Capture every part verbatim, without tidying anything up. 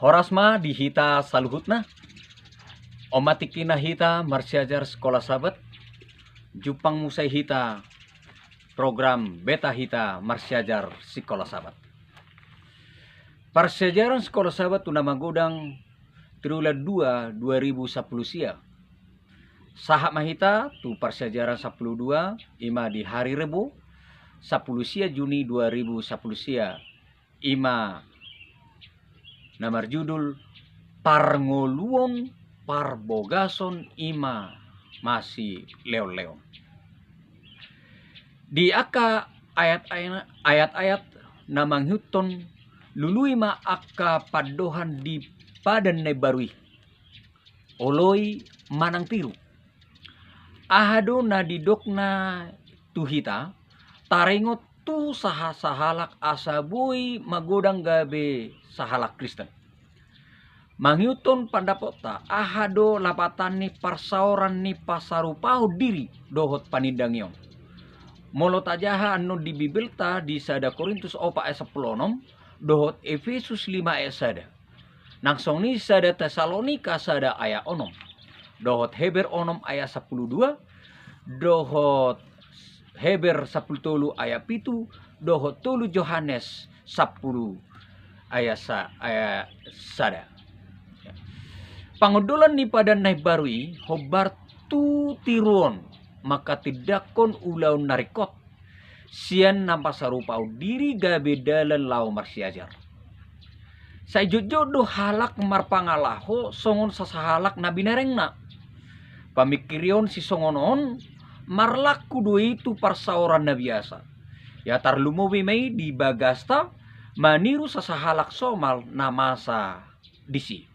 Horas ma di hita saluhutna. On ma tingkina hita marsiajar sikola Sabat. Jumpang muse hita program beta hita marsiajar sikola Sabat. Parsiajaran sikola Sabat tu na magodang triwulan dua dua ribu sampulu sia. Sahat ma hita tu parsiajaran sampulu dua, i ma di hari Rebo, sampulu sia Juni dua ribu sampulu sia, i ma na marjudul Parngoluon Parbogason i ma masileonleon. Di angka ayat-ayat, ayat-ayat na mangihuthon lului ma angka pandohan di Padan na Imbaru i. Oloi manang tiru. Aha do na didokna tu hita taringot tu saha-, sahalak asa boi magodang gabe sahalak Kristen? Mangihuthon pandapotta, aha do lapatan ni parsaoran ni pasarupahon diri dohot panindangion? Molo tajaha annon di Bibelta di sada Korintus opat ayat sampulu onom, dohot Efesus lima ayat sada. Nang songon i sada Tesalonika sada ayat onom, dohot Heber onom ayat sampulu dua, dohot Heber sampulu tolu ayat pitu, dohot tolu Johannes sampulu ayat sa-, ayat sada. Pangondolan ni Padan na Imbaru i hombar tu tiruon, mangkatindangkon ulaon na ringkot sian na pasarupahon diri gabe dalan laho marsiajar. Sai jotjot do halak marpangalaho songon sasahalak na binerengna. Pamingkirion sisongon on marlaku do i tu parsaoran na biasa. Ia tarlumobi ma i di bagasta maniru sasahalak somal na masa disi.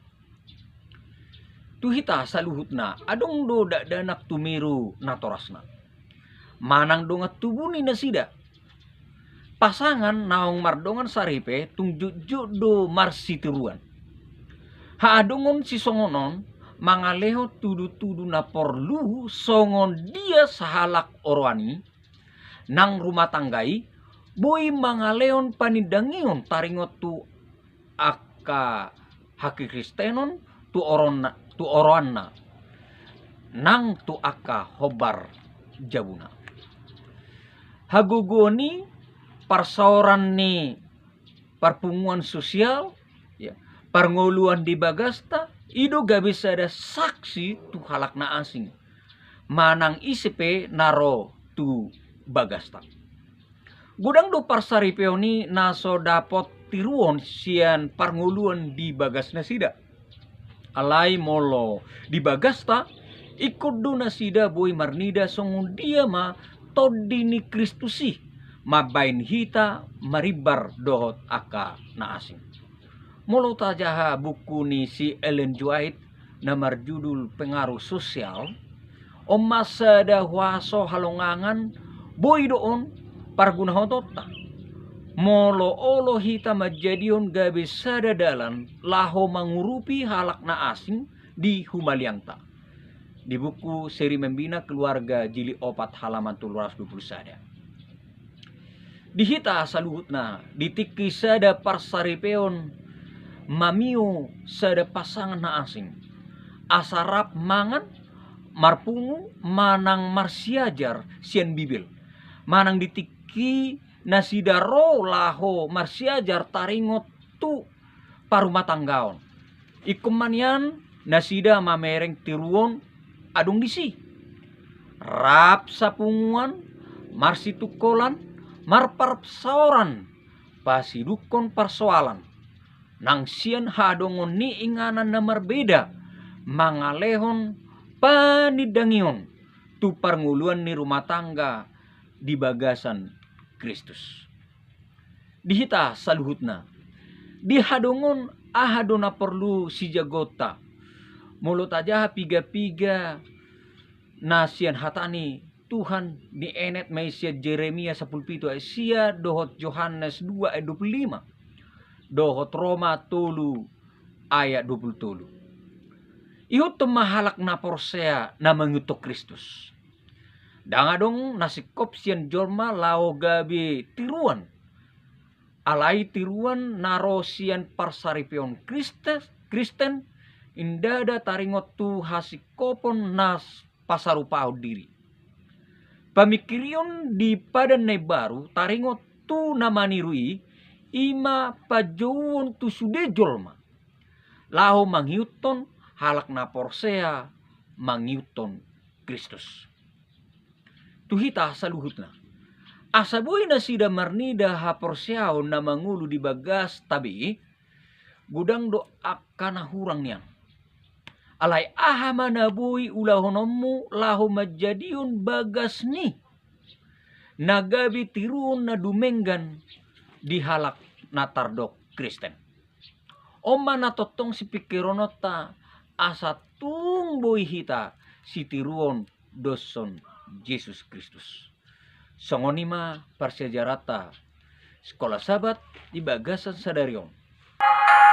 Tu hita saluhutna adong do dakdanak tumiru natorasna manang dongan tubu ni nasida. Pasangan naung mardongan saripe tung jotjot do marsitiruon. Haadongon sisongon on mangalehon tudutudu na porlu songon dia sahalak oroan i nang rumah tangga i boi mangalehon panindangion taringot tu angka hakristenon tu oronna, tu oroanna nang tu angka hombar jabuna. Hagogoon i parsaoran ni parpunguan sosial, ya, parngoluan di bagasta, i do gabe sada saksi tu halak na asing manang ise pe na ro tu bagasta. Godang do parsaripeon i na so dapot tiruon sian parngoluan di bagas nasida. Alai molo di bagasta, ingkon do nasida boi marnida songon dia ma Tondi ni Kristus i mambahen hita marimbar dohot angka na asing. Molo tajaha buku ni si Ellen White na marjudul Pengaruh Sosial, on ma sada huaso halongangan boi do on pargunahotonta molo olo hita manjadion gabe sada dalan laho mangurupi halak na asing di humaliangta. Di buku Seri Membina Keluarga jilid opat halaman tolu ratus dua puluh sada. Di hita saluhutna, di tingki sada parsaripeon mamio sada pasangan na asing, asa rap mangan, marpungu manang marsiajar sian Bibel, manang di tingki nasida ro laho marsiajar taringot tu parumatanggaon. Ingkon ma nian nasida mamereng tiruon adong disi. Rap sapunguan, marsitungkolan, marparsaoran, pasidungkon parsoalan. Nang sian haadongon ni inganan na marbeda, mangalehon panindangion tu parngoluan ni rumah tangga di bagasan Kristus. Di hita saluhutna, di hadongon aha do na porlu sijagonta? Molo tajaha piga-piga na sian hata ni Tuhan dienet ma i sian Jeremia sampulu pitu ayat sia dohot Johannes dua ayat dua puluh lima dohot Roma tolu ayat dua puluh tolu. Ihuthon ma halak na porsea na mangihuthon Kristus. Ndang adong na singkop sian jolma laho gabe tiruan Alai tiruan na ro sian parsaripeon Kristen, Kristen, ndada taringot tu hasingkopon na pasarupahon diri. Pamingkirion di Padan na Imbaru taringot tu na maniru i, i ma panjouon tu sude jolma laho mangihuthon halak na porsea mangihuthon Kristus. Tu hita saluhutna, asa boi nasida marnida haporseaon na mangolu di bagasta be, godang do angka na hurang nian. Alai aha ma na boi ulahononmu laho manjadion bagas ni na gabe tiruon na dumenggan di halak na tardok Kristen? On ma na tongtong sipingkirononta, asa tung boi hita sitiruon doshon Jesus Kristus. Songon i ma parsiajaranta Sikola Sabat di bagasan sadari on.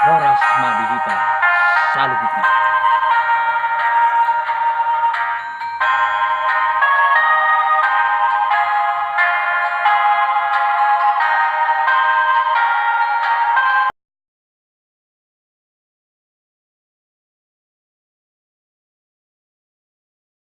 Horas ma di hita saluhutna.